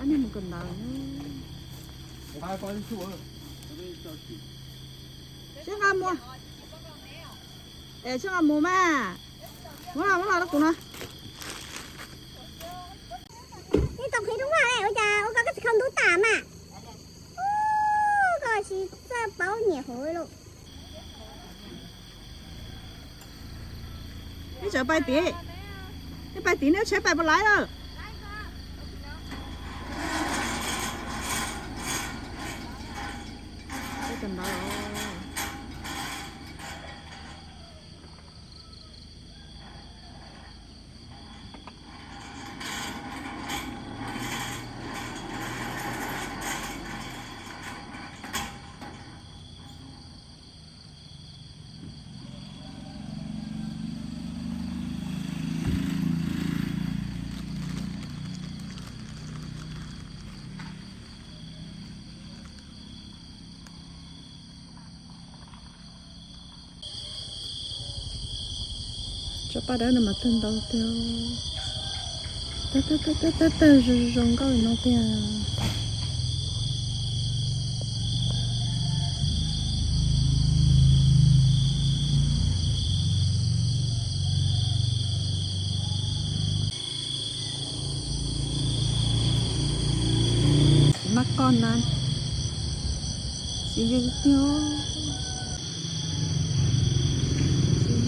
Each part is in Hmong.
Niag mus kawm ntawv. Sib nqa mus, es sib nqa mus mas. Muab los, muab los rau kuv no. Nej tau qhib rau ua cas ua koj tsis kho ntub tas mas. Koj tsis txawj paub nyiam hauv lawm. Ib tsam pais tid, ib pais tid nej tsheb pais puas laib lawm. Cov paj dawb no mas tawg ntau tiag. Tawg, tawg, tawg, tawg, tawg zoo zoo nkauj li no tiag. Txiv maj koj na, txiv yws tiag, txiv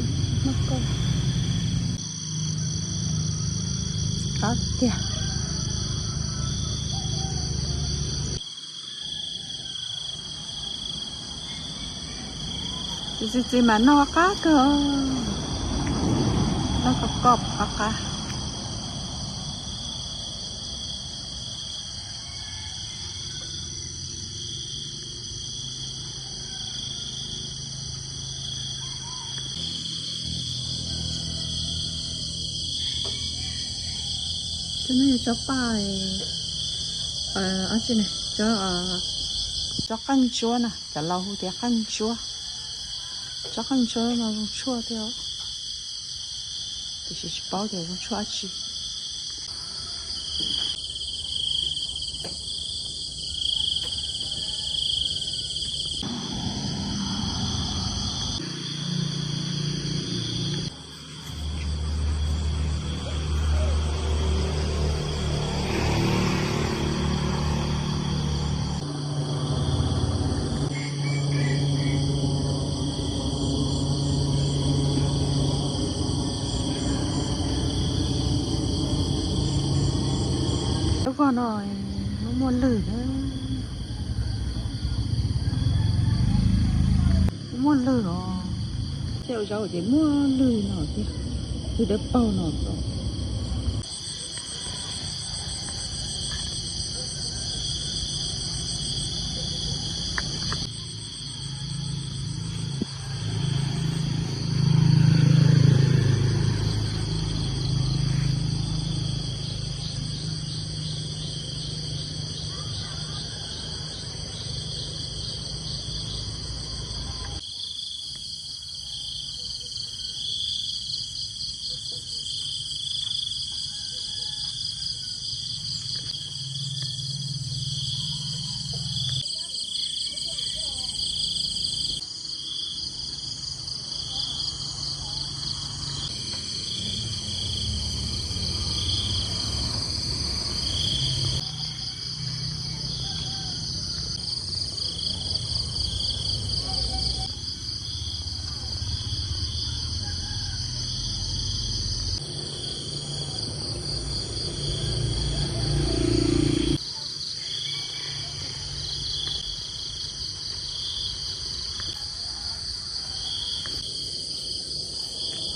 maj koj, txiv qab tiag. Txiv txiv txiv mas noj qab kawg, noj koj koj qab qab. Cov no yog tsob paj, tsob, tsob qeej ntsuab na, cov laus hu tias qeej ntsuab. Tsob qeej ntsuab no zoo tshuaj thiab, tiam sis tsis paub tias zoo tshuaj dab tsi. Lub voj no muaj muaj lwg, muaj muaj lwg os. Tej ua zaub ces muaj lwg no tiag, lwg dawb paug no os.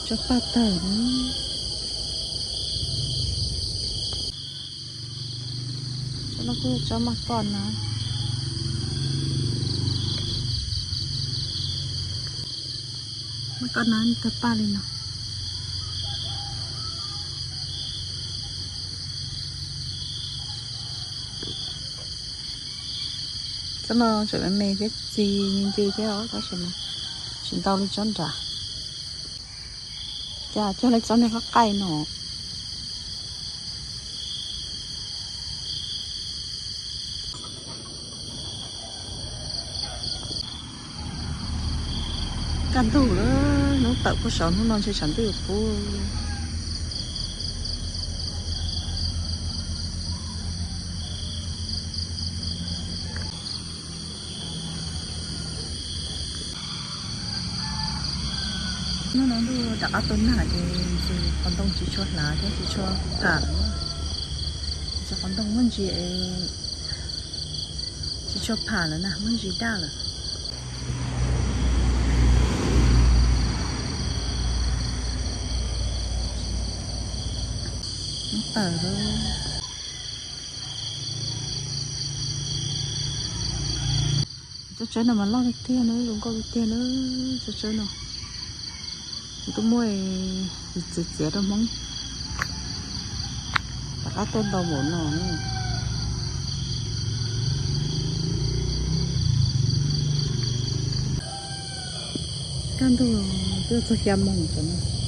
Tsob paj tawg. Tsob no kuj yog tsob maj koj na. Maj koj na tawg paj li no. Tsob no tseem me me thiab txi ncw thiab os, tab sis mas tsis ntau li tsob nrad. Cas cog li tsob niag qaij qaij no. Kaj ntug lawm, hnub tawm puag saud, hnub no ntshe tshav ntuj yuav pub. Hnub no ntuj rov qab tuaj nag ces qhov ntoo tsis tshua hlav thiab tsis tshua pham lawm. Ces qhov ntoo muaj ntsis, tsis tshua pham lawm na, muaj ntsis daj lawm. Hnub tawm lawm. Tsob tsawb no mas loj tiag tiag na, zoo nkauj tiag tiag na. Tsob tsawb no kuv twb muab txiav txiav rau Hmoob rov qab tuaj ntau npaum no na. Kaj ntug twb txog xya moos no.